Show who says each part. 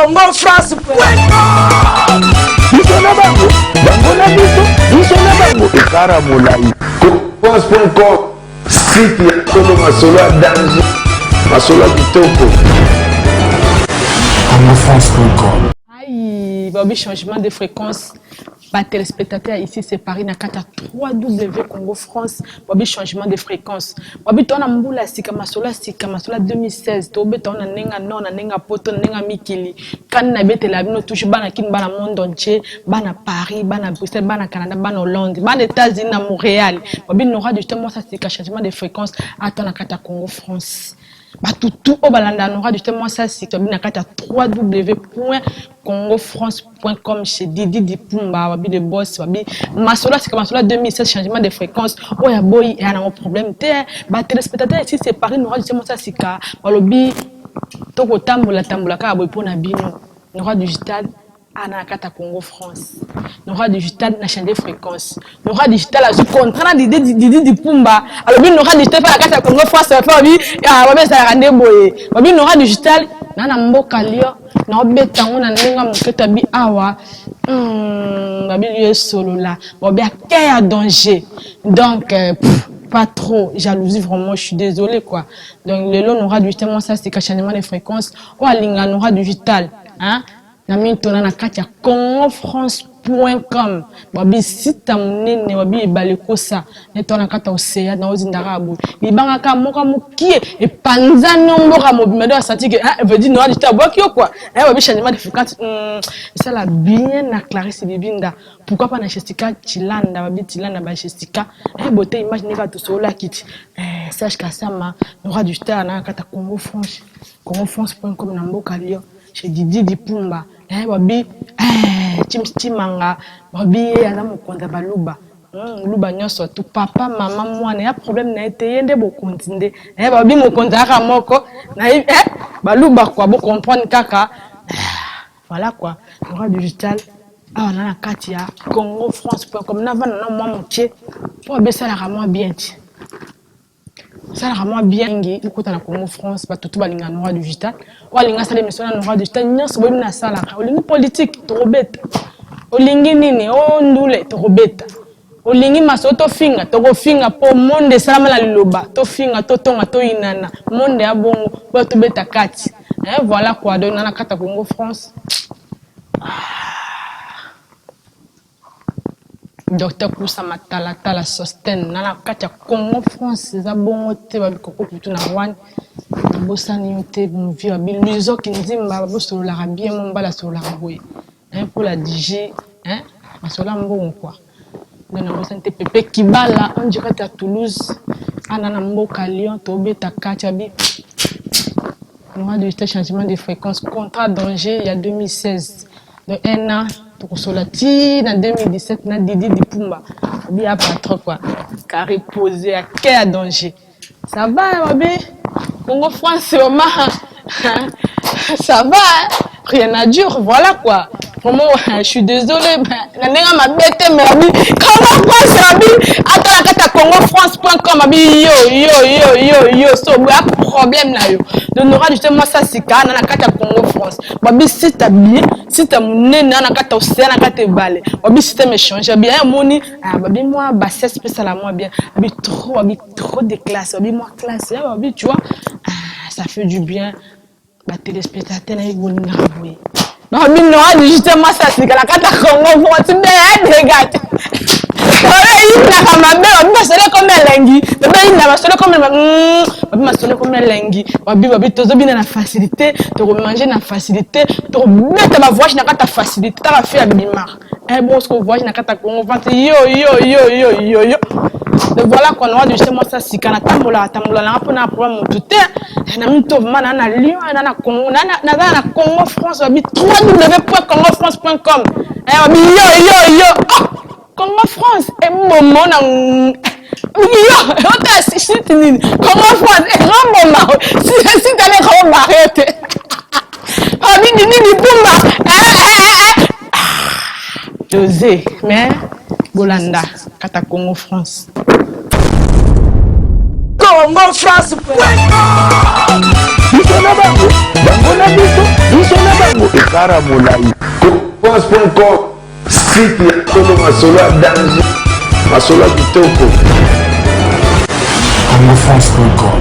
Speaker 1: Congo France
Speaker 2: Biso na bango, bango na biso, biso na bango, ekara molai. France.com, site ya solo, masolo ya danger, masolo ya kitoko.
Speaker 3: congofrance.com.
Speaker 4: Aïe, babi changement de fréquence. Ba téléspectateurs ici c'est Paris na kata 3W Congo France, babi changement de fréquence. Babi to na mbula sika masola sika masola 2016 to beta na nenga non na nenga poto na nenga mikili. Kan na betela bino toujours bana kin bana monde entier, bana Paris, bana Bruxelles, bana Canada, bana Hollande, bana États-Unis na Montréal. Babi n'aura du temps moi ça sika changement de fréquence à na kata Congo France. Bato tu oyo balanda Nora du temps mwasi asika babi na kati ya www.congofrance.com chez Didi Dipumba, babi de boss, babi masolo asika masolo 2016 changement de fréquence oyo aboyi eya nango problème te. Ba téléspectateurs ici c'est Paris, Nora du temps mwasi asika balobi tokotambola tambola kaka boye mpona bino. Nora Digital ana na kati ya Congo France, Nora Digital na changer fréquence, Nora Digital azwi contrat na Didi Didi Dipumba, alobi Nora Digital mpe na kati ya Congo France mpe babi babi ezalaka nde boye. Babi Nora Digital na na mboka Lyon naobeta yango na ndenge ya moke tabi awa babi liyo esolola babi ake ya danger. Donc pff, pas trop jalousie vraiment, je suis désolé quoi. Donc lelo Nora Digital moi ça c'est changement de fréquence oyo alinga Nora Digital, hein, na mitona na kati ya congofrance.com, babi sita monene, babi ebale kosa neti na kati ya océan na ozindaka boye libangaka moko mokie epanzani mboka mobima. Donc asenti que ah, veut dire Nora Digital abwaki yo quoi, eh, babi changement de fréquence esala bien na Clarisse Bibinda, pourquoi pas na Jessica Chilanda, babi Chilanda ba Jessica, eh, beauté image ndenge tosololaki ti, eh, Serge Kasama. Nora Digital na kati ya Congo France, congofrance.com na mboka Lyon chez Didi Dipumba, eh, babi eh, Chimanga, babi ye aza mokonzi ya baluba, luba nyonso tu, papa, mama, mwana ya problème na ye te, ye nde bokonzi nde, eh, babi mokonzi ayaka moko na ye, eh, baluba quoi, bocomprendre kaka, voilà quoi. Nora Digital awa na na kati ya congofrance.com navanda na mwa mokie mpo abesalaka mwa bien ti esalaka mwa bien mingi okota na Congo France. Bato to balinga Nora Digital, oyo alinga asala émission na Nora Digital nyonso boyebi na asalaka. Olingi politique, tokobeta. Olingi nini, o ndule, tokobeta. Olingi masolo, tofinga, tokofinga, mpo monde esalama na liloba. Tofinga, totonga, toyinana, monde ya bongo oyo tobeta kati. Eh, voilà quoi. Donc na na kati ya Congo France, Docteur Kusa Matalatala Sosten na na kati ya Congo France eza bongo te. Babikoko kutu na wani nabosani yo te movi, babi Luizoki Nzimba, babosololaka bien, mo mobali asololaka boye mpo la dg masola mbongo quoi. Nde nabosani te Pepe Kibala on dirait ya Toulouse ana na mboka Lyon tobeta kati abi Nora Digital changement de fréquence contrat danger ya 2016, donc un an tokosola ti na 2017 na Didi Dipumba, babi ya patron quoi, carré posé ake ya danger. Ça va, babi Congo France vraiment ça va, hein? Rien à dire, voilà quoi. Vraiment je suis désolé na ndenge mabe te, mais babi Congo France, babi ata na kati ya congofrance.com, babi yo yo yo yo yo so boya problème na yo. Donc Nora Digital mwasi asika na na kati ya Congo France, babi site bien, site monene na kati ya océan na kati ebale, babi système échange babi amoni, babi mwa bassesse mpe esala mwa bien, babi trop, babi trop de classe, babi mwa classe, babi tu vois, ça fait du bien. Ba téléspectateur na ye bolingaka boye, babi Nora Digital mwasi asika na kati ya Congo France nde dégâts te eyinaka mabe. Babi masolo ekomi elengi, babi eyinda masolo ekomi, babi masolo ekomi elengi, babi babi tozobina na facilité, tokomange na facilité, tokobeta ba voyage na kati ya facilité. Taka fi ya bimaka bon siko voyage na kati ya Congo France yo yo yo yo yo yo. Donc voilà quoi, Nora Digital mwasi asika natambolaka tambola nanga mpona problème motu te na mito vraiment na na Lyon na na Congo naza na Congo France, babi www.congofrance.com, babi yo yo yo, oh Congo France ebomo na yo ota site nini Congo France ekoboma site ane ekobare te, babi Didi Dipumba dosé mais bolanda kata Congo France.
Speaker 1: Congo France.
Speaker 2: Biso na bango, bango na biso, biso na bango. Kara molai. Confiance.com, site ya solo, masolo ya danger, masolo ya kitoko.
Speaker 1: Congofrance.com.